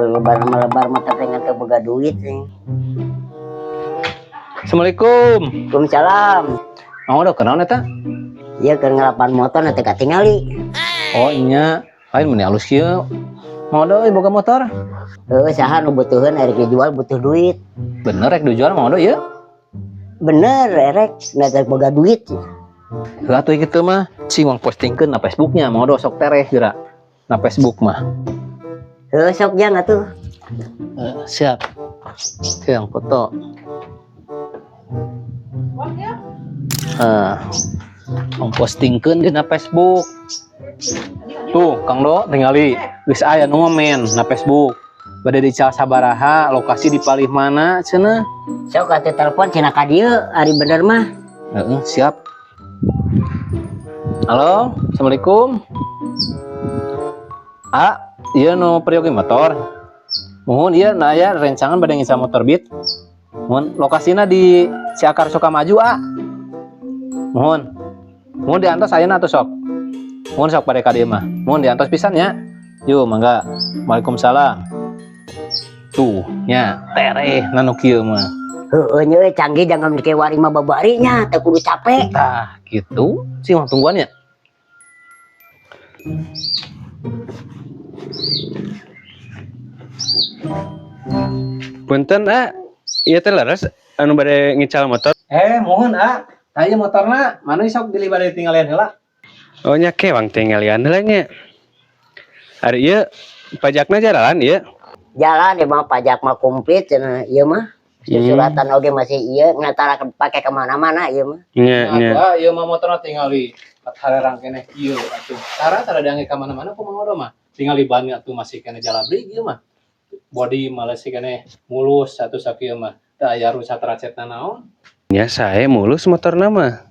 Lebar melebar mah tapi ngan teu boga duit sih. Assalamualaikum. Waalaikumsalam. Mau udah kenal eta? Iya, keur ngalapan motor teh katingali. Oh iya, lain meni alus kieu. Mau euy boga motor? Heuh, saha nu butuheun, erek dijual, butuh duit. Bener rek dijual, mau ieu? Bener erek, na teh boga duit. Heuh atuh kitu mah, cing wang postingkeun na Facebooknya, mau sok tereh geura. Na Facebook mah. Heuh, sok jang atuh. Siap. Yang foto. Wang postingkeun dina Facebook. Tuh, Kang Do tingali geus aya nu ngomen na Facebook. Bade dical sabaraha, lokasi di palih mana cenah. Sok atuh telepon cenah ka dieu ari bener mah. Heeh, siap. Halo, assalamualaikum. Ah, iya nu peryogi motor. Muhun iya nah ya rencangan bade ngical motor Beat. Muhun lokasina di Ciakar Sukamaju, ah. Muhun. Muhun diantos ayeuna atuh sok. Muhun sok bade ka dieu mah. Muhun diantos pisan nya. Yuk, mangga. Waalaikumsalam. Tuh, nya tereh nu kieu mah. Heueuh nya euy, canggih jangan dike wari mah babari nya teu kudu capek. Tah, gitu. Sih mah tungguan ya. Punten, ah, ieu teh leres anu bade ngical motor? Mohon ah. Tah ieu motorna, mana sok bilih bade tinggalian heula. Oh nya, ke wang tinggalian heula nya. Ari ieu pajakna jaralan ieu? Jalan ya mah, pajak mah komplit cenah ieu mah. Suratan oge masih ieu ngatara pake kemana-mana ieu mah. Nya nya. Nah, ieu mah motorna tingali halerang keneh kieu atuh. Tara tara diangge ka mana-mana kumaha mah. Tingali ban atuh masih keneh jalabri ieu mah. Bodi malah sih keneh mulus satu sakieu mah. Teu aya rusak racetna naon. Nya sae mulus motorna mah.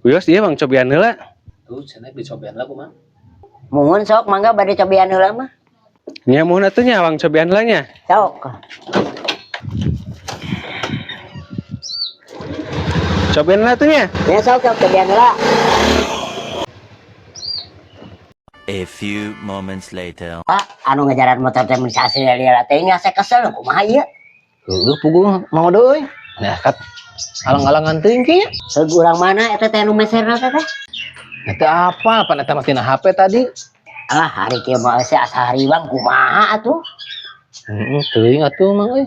Wios ieu bang cobian heula. Tuh cenah dicobian lah kumaha. Muhun sok mangga bade cobian heula mah. Nya muhun atuh nya wang cobian heula nya. Sok. Cobian heula atuh nya. Ya sok sok cobian heula. A few moments later. Pak, anu ngejaran motor teh mun sasih lila teh asa kesel kumaha ieu? Heueuh puguh mau deui. Nah, kat alang-alangan teuing kieu. Heug urang mana eta teh anu meserna teh teh? Eta apa? Pan eta mah tina HP tadi. Alah, hari kieu mah asa asa hariwang kumaha atuh? Heeh, teuing atuh mang euy.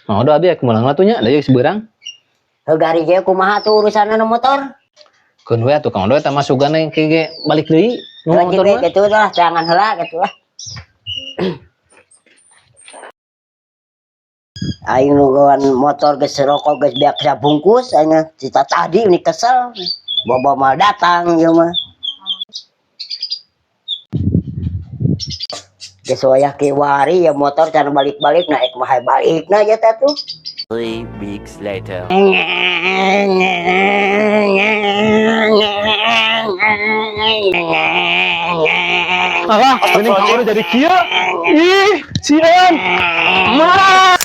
Mau da abi kumaha atuh nya, da ieu geus beurang. Heug hari kieu kumaha atuh urusanna nu motor? Keun we atuh Kang Do eta mah sugana ke ge balik deui nu Wajib motor we mah. Kitu lah, jangan heula kitu lah. Aing nu gawan motor geus rokok geus beak sabungkus aing cita tadi ini kesel. Bobo mal datang ieu mah. Geus wayah kiwari ya motor can balik-balik na ek mah balikna ya teh tuh. 3 weeks later. Alah, ini kamu jadi kieu. Ih, sieun. Mah.